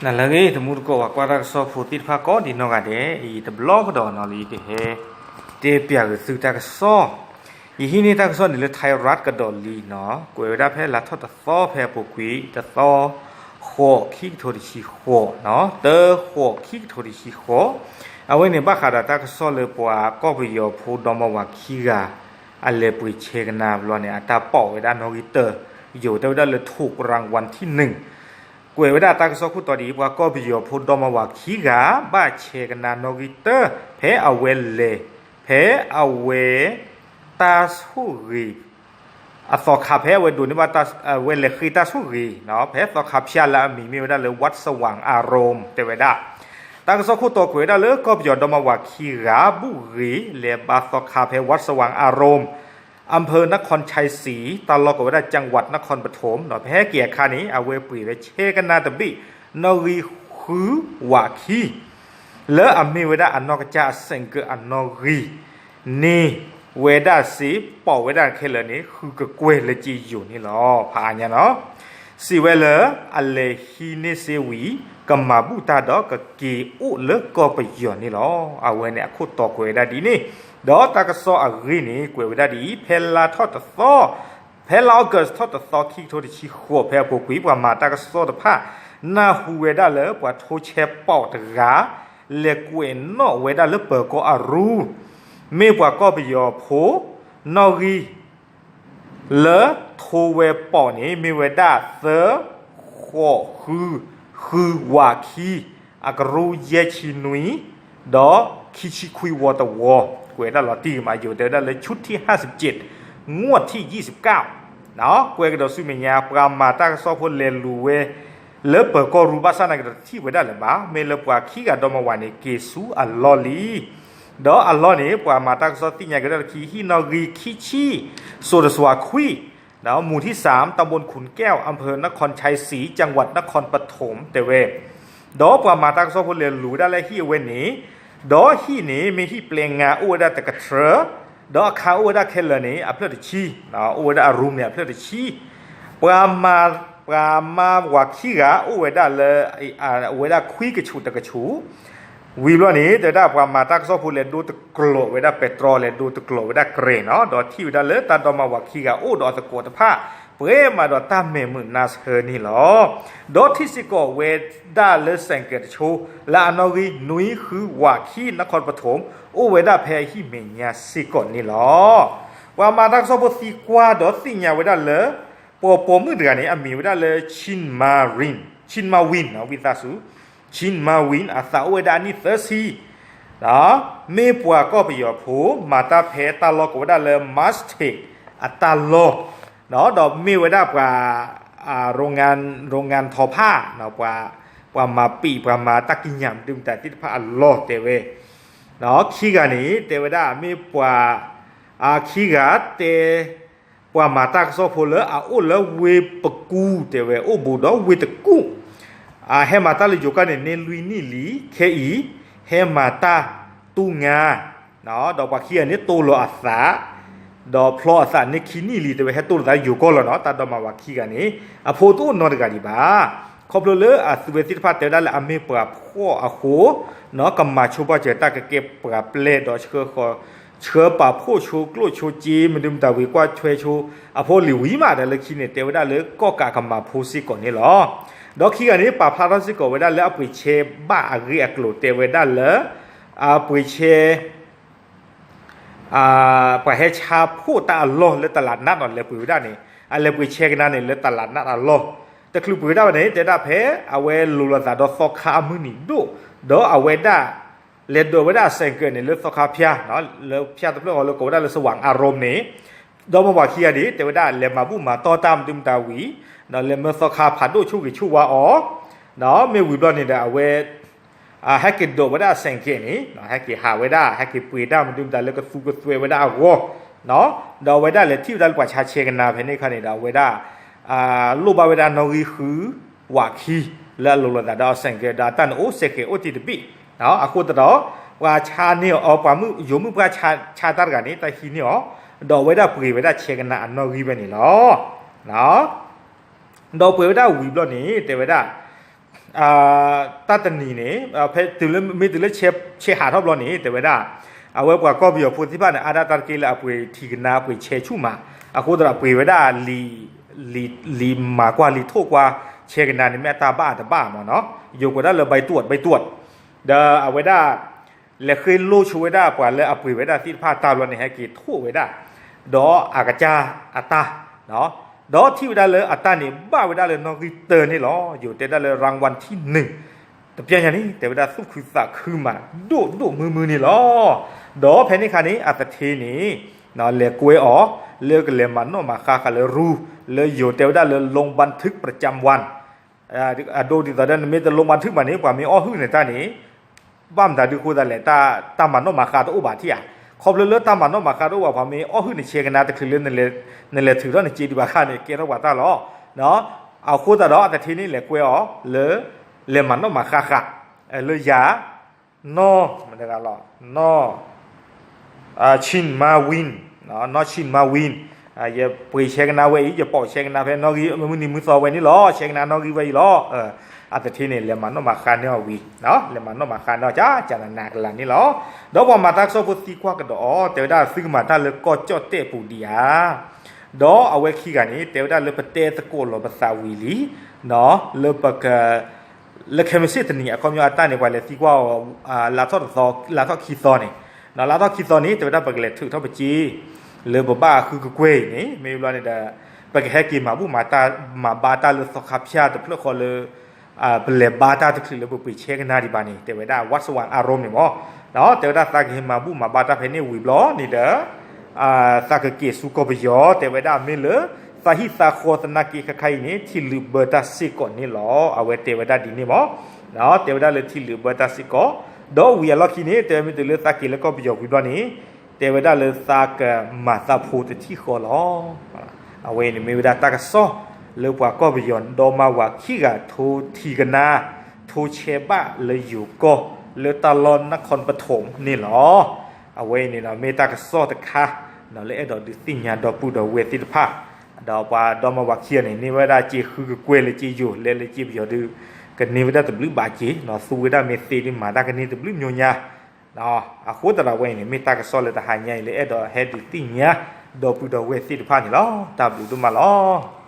နၤလၢအဂ့ၤ တမူတကိး ပှၤကွၢ်တၢ်ကစီၣ်ဖိသ့ၣ်တဖၣ်ကိးဒံးနီၢ်ဂၤဒဲး, အံၤတဘျီကဒီးနီၤလၢယကဟဲတဲပၠးဂ့ၤသုတၢ်ကစီၣ်, ယဟံးန့ၢ်တၢ်ကစီၣ်န့ၣ်လၢ Thai Rath ကဒီးလံနီၤ, ကွဲးဝဲဒၣ်ဖဲလါထီၣ်တသီဖဲအပူၤကွံာ် တသီ ဃိး ခံကထိတဆံဃိးနီၤ, တၢ ဃိး ခံကထိတဆံဃိး, အဝဲန့ၣ်ဘၣ်ဃးဒီးတၢ်ကစီၣ်လၢပှၤကီၢ်ပယီၤဖိဒီမါဝၤခံဂၤ အလဲၤပှ့ၤဆဲးကနါဘျီန့ၣ် အတၢ်ပိာ်ဝဲဒၣ်နီၣ်ဂံၢ်တၢ, ယိၤတဲဝဲဒၣ်လၢ ถูกรางวัลที่หนึ่ง ကွဲးဝဲဒၣ်တၢ်ကစီၣ်ခိၣ်တီဒ်အံၤ, ပှၤကီၢ်ပယီၤဖိဒီမါဝၤခံဂၤ ဘၣ်ဆဲးကနါနီၣ်ဂံၢ်တၢ ဖဲအဝဲလဲၤ, ဖဲအဝဲ တၢ်ဆိၣ်ဂ့ၤ အသီခါ ဖဲအဝဲဒိးန့ၢ်ဘၣ် အဝဲလဲၤဃ့တၢ်ဆိၣ်ဂ့ၤနီၤ ဖဲသီခါဖၠၣ်လၢအမံၤမ့ၢ်ဝဲဒၣ်လၢ วัดสว่างอารมณ์ တဲဝဲဒၣ်, တၢ်ကစီၣ်ခိၣ်တီကွဲးဝဲဒၣ်လၢကီၢ်ပယီၤဒီမါဝၤခံဂၤ ဘူၣ်ဂ့ၤလဲၤဘါသီခါဖဲ วัดสว่างอารมณ์ อำเภอนครชัยศรี တၢ်လီၢ်ကိးဝဲဒၣ် จังหวัดนครปฐม ဖဲဟဲက့ၤအခါန့ၣ် အဝဲပှ့ၤဝဲဆဲးကနါတဘ့ၣ် နီၣ်ဂံၢ်ဃုဝးခံ လၢအမ့ၢ်ဝဲဒၣ်အနီၢ်ကစၢ်အစဲးကၢးအနီၣ်ဂံၢ်န့ၣ် ဝဲဒၣ်စ့ပိာ်ဝဲဒၣ်ခဲလၢာ်န့ၣ် ဃုကကွဲၢ်လၢက့ယိၤန့ၣ်လီၤ. ဖးအါညါနီၤ, စံးဝဲလၢ အလဲၤဟံးန့ၢ်စ့ဝံၤ ကမၤဘူၣ်တၢ်ဒီးကက့ၤအိၣ်လၢကီၢ်ပယီၤန့ၣ်လီၤ. အဝဲန့ၣ်အခိၣ်တီကွဲးဝဲဒၣ်ဒ်န့ၣ်, ဒီးတၢ်ကစီၣ်အဂ့ၢ်န့ၣ် ကွဲးဝဲဒၣ်ဒ်အံၤ, ဖဲလါထီၣ်တသီ ဖဲလါ August ထီၣ်တသီ ခံကထိတဆံဃိး ဖဲအပူၤကွံာ် ပှၤမၤတၢ်ကစီၣ်တဖၣ် နၢ်ဟူဝဲဒၣ်လၢပှၤထိဆဲးပိာ်တဂၤ လဲၤကွဲးနီၣ်ဝဲဒၣ်လၢပၢၤကီၢ်အရူ မ့ၢ်ပှၤကီၢ်ပယီၤဖိ နီၣ်ဂံၢ် လၢထိဝဲပိာ်န့ၣ် မ့ၢ်ဝဲဒၣ်သၢ ဃိး ဃု ဃုဝးခံ အကရူၢ်ယဲၢ်ဆံနွံ ဒီးခံဆံခွံဝီတဝီ, ကွဲးဒၣ်လီၤတံၢ်မး ယိၤတဲဝဲဒၣ်လၢ ชุดที่ห้าสิบเจ็ด งวดที่ยี่สิบเก้า ကွဲးကဒီးဆူမဲာ်ညါ ပှၤမၤတၢ်ကစီၣ်ဖိလဲၤလူၤဝဲ လၢပၢၤကီၢ်ရူဘၣ်ဆၣ်နာ်က့ဒီးတထံၣ်ဝဲဒၣ်လၢၤဘၣ်, မ့ၢ်လၢပှၤခံဂၤဒီမါဝၤန့ၣ် က့ၤဆူအလီၢ်လံ ဒီးအလီၢ်န့ၣ် ပှၤမၤတၢ်ကစီၣ်သ့ၣ်ညါက့ၤဝဲဒၣ်လၢခံ ဟံၣ်နီၣ်ဂံၢ်ခံဆံ စိၤတစွၤခွံ หมู่ที่สาม ตำบลขุนแก้ว อำเภอนครชัยศรี จังหวัดนครปฐม တဲဝဲ, ဒီးပှၤမၤတၢ်ကစီၣ်ဖိလဲၤလူၤဝဲဒၣ်လၢဟံၣ်အဝဲန့ၣ်, ဒီးဟံၣ်န့ၣ် မ့ၢ်ဟံၣ်ပျဲငါ အိၣ်ဝဲဒၣ်တကထြၢ, ဒီးအခါအိၣ်ဝဲဒၣ်ခဲလၢာ်န့ၣ် အဖျၢၣ်တဆံ, အိၣ်ဝဲဒၣ်အရူန့ၣ် အဖျၢၣ်တဆံ, ပှၤမၤ, ပှၤမါဝၤခံဂၤအိၣ်ဝဲဒၣ်လၢ အဝဲဒၣ်ခွံကဆူးတကဆူး, ဝံၤဘျီန့ၣ် တဲဝဲဒၣ်ပှၤမၤတၢ်ကစီၣ်ဖိလဲၤဒိတကျိာ်ဝဲဒၣ်ပဲတြီ လဲၤဒိတကျိာ်ဝဲဒၣ်ကြဲးနီၤ, ဒီးထံၣ်ဝဲဒၣ်လၢတၢ်ဒီမါဝၤခံဂၤအိၣ်ဒီးအသကိးတဖၣ် ပှဲၤမးဒီးတၢ်မဲာ်မုာ်နါဆၢန့ၣ်လီၤ. ဒီးထံၣ်စ့ၢ်ကီးဝဲဒၣ်လၢစဲးကၢးတဆိ လၢအနီၣ်ဂံၢ်နွံဃုဝးခံ နခီပထိၣ် အိၣ်ဝဲဒၣ်ဖဲအဟံၣ်မဲာ်ညါစ့ၢ်ကီးန့ၣ်လီၤ. ပှၤမၤတၢ်ကစီၣ်ဖိသံကွၢ်ဒီးသ့ၣ်ညါဝဲဒၣ်လၢ ပှၤပိာ်မုၣ်တဂၤန့ၣ် အမံၤဝဲဒၣ်လၢ Chin Marin, Chin Mawin ဝံသးစူၤ, Chin Mawin အသးအိၣ်ဝဲဒၣ်အနံၣ်သၢဆံ, မ့ၢ်ပှၤကီၢ်ပယီၤဖိ မၤတၢ်ဖဲတၢ်လီၢ်ကိးဝဲဒၣ်လၢ Masthead အတၢ်လီၢ်, ဒီးမ့ၢ်ဝဲဒၣ်ပှၤ โรงงาน โรงงานทอผ้า ပှၤမၤပံာ် ပှၤမၤတၢ်ကံးညာ်မနုၤမတၤသ့ၣ်တဖၣ်အလီၢ်တဲဝဲ, ခံဂၤန့ၣ် တဲဝဲဒၣ်မ့ၢ်ပှၤ ခံဂၤတဲ ပှၤမၤတၢ်ကစီၣ်ဖိလၢအအိၣ်လၢဝ့ၢ်ပကူ တဲဝဲ အိၣ်ဘူးဒီးဝ့ၢ်တကူၣ်, ဟဲမၤတၢ်လၢယိၤကီၢ်န့ၣ် န့ၢ်လွံၢ်နံၣ်လံ, ခဲအံၤ ဟဲမၤတၢ်တူၢ်ငါ ဒီးပှၤခံဂၤန့ၣ် တိၢ်လီၤအသး, ဒီးဖျီအသးန့ၢ်ခံနံၣ်လံ တဲဝဲဟဲတိၢ်လီၤသးယိၤကီၢ်လီၤနီၤ, တၢ်ဒီမါဝၤခံဂၤန့ၣ် အဖိတအိၣ်နီတဂၤဒံးဘၣ်. ခီဖျိလၢအသုဝဲသ့ၣ်တဖၣ်တဲဝဲဒၣ်လၢအမ့ၢ်ပှၤဖှီၣ်အဃိ, ကမၤဆိပာ်စၢၤတၢ်ကကဲပှၤပျဲၢ်ဒီးဆှၢဃီၤ ဆှၢပာ်ဖှိၣ်ဆိကျိၣ်ဆိစ့ မနုၤမတၤဝံၤကွၢ်ထွဲဆိ အဖိလံၤဝံၤမးဒီးလၢခံန့ၣ် တဲဝဲဒၣ်လၢကီၣ်ကးကမၤဖိစ့ၢ်ကီးန့ၣ်လီၤ. ဒီးခံဂၤန့ၣ် ပာ်ဖျါထီၣ်စ့ၢ်ကီးဝဲဒၣ်လၢအပှ့ၤဆဲးဘၣ်အဂ့ၢ်အကျိၤ တဲဝဲဒၣ်လၢ အပှ့ၤဆဲး ပှၤဟဲဆါဖှိၣ်တၢ်အလီၢ်လၢတလးနးနီၤ လဲၤပှ့ၤဝဲဒၣ်န့ၣ် အလဲၤပှ့ၤဆဲးကနါန့ၣ် လၢတလးနးအလီၢ် တချုးပှ့ၤဝဲဒၣ်ဝဲန့ၣ် တဲဒၣ်ဖဲအဝဲလိၤလိာ်သးဒီးသီခါအမုၢ်နံၤဒိၣ် ဒီးအဝဲဒၣ် လဲၤဒိးဝဲဒၣ်အစဲးကၢးန့ၣ် လၢသီခါဖၠၣ် လၢဖၠၣ်တဖျၢၣ်အီၤလၢကိးဝဲဒၣ်လၢ สว่างอารมณ์ န့ၣ် ဒီမါဝၤခံဂၤန့ၣ် တဲဝဲဒၣ်လဲၤမၤဘူၣ်မၤတီၢ်တၢ်မနုၤမတၤဝံၤ ဒီးလဲၤမၢသီခါဖးဒိၣ်ဆိၣ်ဂ့ၤဆိၣ်ဝါအီၤ ဒီးမ့ၢ်ဝံၤဘျီန့ၣ်ဒီး အဝဲ ဟဲက့ၤဒိးဝဲဒၣ်အစဲးကၢးန့ၣ် ဟဲက့ၤဟးဝဲဒၣ် ဟဲက့ၤပှ့ၤတၢ်မနုၤမတၤလၢကသူကသွဲးဝဲဒၣ်အဂီၢ် ဒီးအဝဲဒၣ်လဲၤထံၣ်ဝဲဒၣ်လၢပှၤဆါဆဲးကနါဖဲန့ၣ်အခါန့ၣ်ဒီး အဝဲဒၣ် လိၣ်ဘၣ်ဝဲဒၣ်နီၣ်ဂံၢ်ဃုဝးခံ လၢအလိၤလိာ်သးဒီးအစဲးကၢး ဒီးအတၢ်န့ၣ်အိၣ်စဲးဃဲးအိၣ်တ့ၢ်တဘ့ၣ် အဃိသတးဒီး ပှၤဆါန့ၢ်အီၤ ပှၤယိၤမုၣ်ပှၢ်ဆါတၢ်တဂၤန့ၣ် တၢ်ဟံးန့ၢ်အီၤ ဒီးအဝဲဒၣ်ပှ့ၤဝဲဒၣ်ဆဲးကနါအနီၣ်ဂံၢ်ဝဲန့ၣ်လီၤ. ဒီးပှ့ၤဝဲဒၣ်ဝံၤဘျီန့ၣ် တဲဝဲဒၣ် တၢ်တနံၤန့ၣ် ဖဲတုၤလၢ မ့ၢ်တုၤလၢဆဲးဟးထီၣ်ဘျီန့ၣ် တဲဝဲဒၣ် အဝဲပှၤကီၢ်ပယီၤဖိသ့ၣ်တဖၣ်န့ၣ် အါဒၣ်တၢ်တက့ၢ်လၢအပှ့ၤထံကနါ အပှ့ၤဆဲးဆူၣ်မး, အဃိသတးဒီးပှ့ၤဝဲဒၣ် လံာ်မၤကွၢ်လံာ်ထိၣ်ကွၢ် ဆဲးကနါန့ၣ် မ့ၢ်အတၢ်ဘၣ်အတဘၣ်မးနီၤ, ယိၤကွဲးဒၣ်လၢ ဘဲတွတ် ဘဲတွတ်, ဒီးအဝဲဒၣ် လဲၤဃ့လိၢ်ဆိဝဲဒၣ်ပှၤလၢအပှ့ၤဝဲဒၣ်သ့ၣ်တဖၣ်တၢ်ဘျီန့ၣ် ဟဲက့ၤထိၣ်ဝဲဒၣ် ဒီးအကစၢ်အတၢ်, ဒီးထံၣ်ဝဲဒၣ်လၢအတၢ်န့ၣ် ဘၣ်ဝဲဒၣ်လၢနီၣ်ဂံၢ်တၢန့ၣ်လီၤ. ယိၤတဲဒၣ်လၢ ရၢင်းဝၣ်ထံၣ်နုၣ်, တပျၢ်ညါန့ၣ် တဲဝဲဒၣ်သူၣ်ခုသးခုမး ဒိၣ်ဒိၣ်မုၢ်မုၢ်န့ၣ်လီၤ. ဒီးဖဲန့ၣ်အခါန့ၣ် အသထ့န့ၣ် လဲၤကွဲအီၤ လၢကလဲၤမၤနီၣ်မၤဃါဃာ်လၢရူ လၢယိၤတဲဝဲဒၣ်လၢ ลงบันทึกประจำวัน အဒိဒ်သိးဒီး နမ့ၢ်တ ลงบันทึก ဘၣ်န့ၣ် ပှၤမ့ၢ်အီၣ်ဟုၣ်န့ၢ်တၢ်န့ၣ် ဘၣ်မတၤဒုးအဃိသတးလဲၣ်, တၢ်မၤနီၣ်မၤဃါတအိၣ်ဘၣ်ထံၣ်ဧါ. ခီဖျိလၢတၢ်မၤနီၣ်မၤဃါတအိၣ်ဘၣ် ပှၤမ့ၢ်အီၣ်ဟုၣ်န့ၢ်ဆဲးကနါတချုးလၢ နလဲၤထုးထီၣ်နစ့ဒံးဘၣ်ခါန့ၣ် ကဲထီၣ်ပှၤတၢ်လီၤ. အဃိသတးဒီး အသထ့န့ၣ် လဲၤကွဲအီၤလၢ လဲၤမၤနီၣ်မၤဃါဃာ် လၢယၤ နီၢ် မတဂၤလီၤ နီၢ် ဆံၣ်မါဝံၣ်, နီၢ်ဆံၣ်မါဝံၣ်, ယပှ့ၤဆဲးကနါဝဲအံၤ ယပိာ်ဆဲးကနါဖဲနီၣ်ဂံၢ် မုၢ်နံၤမုၢ်သီဝဲန့ၣ်လီၤ. ဆဲးကနါနီၣ်ဂံၢ်ဝဲအံၤလီၤ. အသထ့န့ၣ် လဲၤမၤနီၣ်မၤဃါန့ၢ်အီၤဝံၤ, လဲၤမၤနီၣ်မၤဃါန့ၢ်အီၤ ကကနးနးကလၤန့ၣ်လီၤ. ဒီးပှၤမၤတၢ်ကစီၣ်ဖိသံကွၢ်ကဒီးအီၤ တဲဝဲဒၣ်သုကမၤတၢ်လၢကီၢ်ကၠီၣ်တဲၣ်ပူၤဒံးဧါ. ဒီးအဝဲခံဂၤန့ၣ် တဲဝဲဒၣ်လၢပတဲသကိးလီၤပသးဝံၤလံ, လၢပက လၢခဲမုၢ်ဆ့ၣ်တနံၤ အခီပညီအတၢ်န့ၣ် ပှၤလဲၤသံကွၢ်အီၤ လါထီၣ်တသီ လါထီၣ်ခံသီန့ၣ်, လါထီၣ်ခံသီန့ၣ် တဲဝဲဒၣ်ပကလဲၤထုးထီၣ်ပစ့ လၢပဘၣ်ဃုကကွဲၢ်အံၤန့ၣ် မ့ၢ်ဘျီန့ၣ်ဒီး ပကဟဲက့ၤမၤဘူၣ်မၤဘါတၢ်လၢသီခါဖၠၣ်တဖျၢၣ်ဃီလၢ ပလဲၤဘါတၢ်တချုးလၢပပှ့ၤဆဲးကနါဒံးဘၣ်န့ၣ် တဲဝဲဒၣ် ဝၣ်စဝၣ်အါရိမ့ၢ်မီၢ်, တဲဝဲဒၣ်သးကဟဲမၤဘူၣ်မၤဘါတၢ်ဖဲန့ၣ်ဝံၤဘျီန့ၣ်ဒီး သးကက့ၤဆူကီၢ်ပယီၤ တဲဝဲဒၣ်မ့ၢ်လၢ သးဟံၣ်သးဃီသနာ်က့ခဲခါအံၤန့ၣ် ထံၣ်လုာ်ဘၢတၢ်စ့ၢ်ကီးန့ၣ်လီၤ. အဝဲတဲဝဲဒၣ်ဒ်န့ၣ်မီၢ်, တဲဝဲဒၣ်လၢထံၣ်လုာ်ဘၢတၢ်စ့ၢ်ကီး, ဒီးဝံၤအလီၢ်ခံန့ၣ် တဲဝဲမ့ၢ်တုၤလၢသးက့ၤလၢကီၢ်ပယီၤဝံၤဘျီန့ၣ် တဲဝဲဒၣ်လၢသးကမၤသးဖိတထံၣ်ဃီလီၤ. အဝဲအံၤန့ၣ်မ့ၢ်ဝဲဒၣ်တၢ်ကစီၣ်လၢပှၤကီၢ်ပယီၤဒီမါဝၤခံဂၤထိထံကနါ ထိဆဲးဘၣ်လၢယိၤကီၢ် လၢတၢ်လီၢ်နခီၣ်ပထိၣ်န့ၣ်လီၤ. အဝဲအံၤန့ၣ်ဒီးမ့ၢ်တၢ်ကစီၣ်တခါ လၢအဲၣ်ဒိးဒုးသ့ၣ်ညါဒီပုၢ်ဒီဝဲၢ်သ့ၣ်တဖၣ်, ဒီးပှၤဒီမါဝၤခံဂၤန့ၣ် န့ၢ်ဝဲဒၣ်စ့ဃုကကွဲၢ်လၢစ့ယိၤ လဲၤလၢစ့ပယီၤဒုး ကန့ၢ်ဝဲဒၣ်တဘျုးဘၣ်က့ၤ, သူဝဲဒၣ်မ့ၢ်သ့ဒုးမၤတၢ်ကန့ၢ်တဘျုးမျိုးညါ အဃိသတးဒီးဝဲအံၤန့ၣ် မ့ၢ်တၢ်ကစီၣ်လၢတဟါညါအံၤလၢအဲၣ်ဒိးဟဲဒုးသ့ၣ်ညါ ဒီပုၢ်ဒီဝဲၢ်သ့ၣ်တဖၣ်န့ၣ်လီၤ. တၢ်ဘျုးဒိၣ်မးလီၤ.